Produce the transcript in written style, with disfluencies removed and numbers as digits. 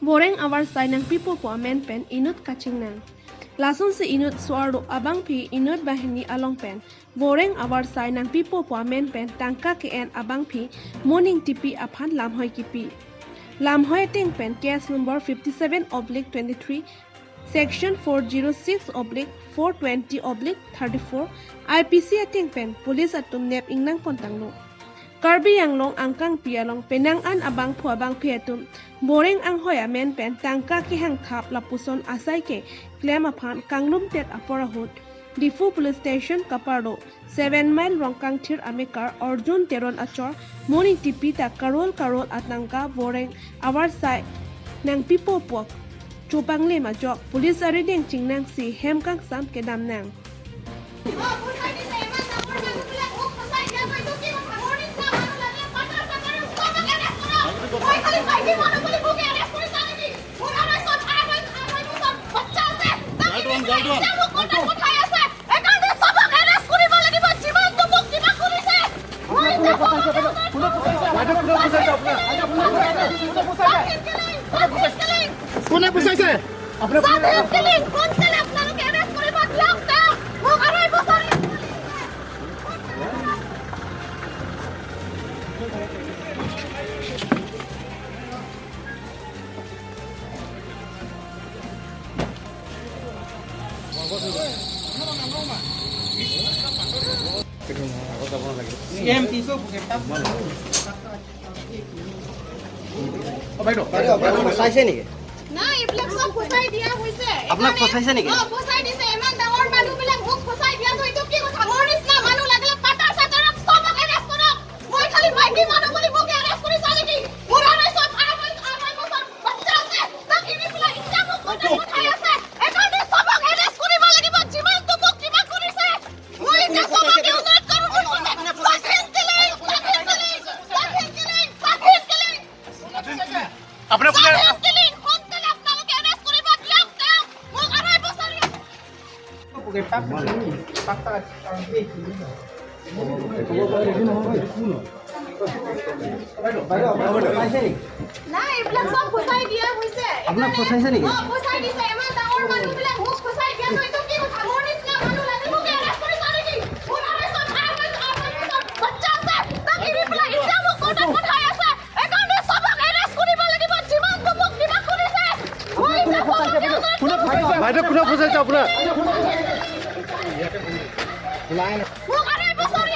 Boreng awar sai nang pipo po men pen inut kaching nang. Lasun si inut suaru abang pi inut bahini along pen. Boreng awar sai nang pipo po men pen tangka ke en abang pi morning tipi aphan lamhoi kipi. Lamhoi ting pen case number 57/23 section 406/420/34 IPC ating pen police atum nep ingnang pontanglo. Karbi Anglong angkang pialong penang an abang phu abang phi atum boreng ang hoya men pen tangka ki hang thap lapuson asai ke claim aphan kanglum tet aporahut Diphu police station kaparo 7 mile rongkang thir amekar Arjun Teron achor morning tipi ta karol karol atangka boreng awar sai nang pipo pok chupangle ma jok police arideng chingnang si hemkang sam ke damnang. কোনে পুচাইছে? ফচাইছে নেকি? নাই, এইবিলাক চব ফচাই দিয়া হৈছে। আপোনাক ফচাইছে নেকি? অ, ফচাই দিছে। ইমান ডাঙৰ মানুহবিলাক মোক ফচাই দিয়াটো এইটো কি কথা? মোৰ নিচিনা মানুহ লাগিলে পাটাৰ চাটাৰক চবক এৰেষ্ট কৰক। মই খালি মাইকী মানুহ বুলি মোক এৰেষ্ট কৰিছা নেকি? মোৰ আঢ়ৈ বছৰ বাচ্চা আছে, তাক এৰি পেলাই এতিয়া মোক কোৰ্টত পঠাই আছে। এইকাৰণে চবক এৰেষ্ট কৰিব লাগিব, যিমানটো মোক কিবা কৰিছে। মই এতিয়া চবকে অনুৰোধ কৰোঁ, স্বাধীন কিলিং, স্বাধীন কিলিং, স্বাধীন কিলিং, স্বাধীন কিলিং। আপোনাৰ কোনে স্বাধীন কিলিং, সোনকালে আপোনালোকে এৰেষ্ট কৰিব দিয়ক তেওঁক। মোক 2.5 বছৰ। ফচাইছে নেকি? নাই, এইবিলাক চব ফচাই দিয়া হৈছে। আপোনাক ফচাইছে নেকি? অ, ফচাই দিছে। ইমান ডাঙৰ মানুহবিলাক মোক ফচাই দিয়াটো এইটো কি কথা? মোৰ নিচিনা মানুহ লাগে মোক এৰেষ্ট কৰিছা নেকি? মোৰ আঢ়ৈ বছৰ বাচ্চা আছে, তাক এৰি পেলাই এতিয়া মোক কোৰ্টত পঠাই আছে। এইকাৰণে চবক এৰেষ্ট কৰিব লাগিব, যিমানটো মোক কিবা কৰিছে। মই এতিয়া চবকে অনুৰোধ কোনে ফচাইছে? বাইদেউ, কোনে ফচাইছে আপোনাক? মোক 2.5 বছৰ।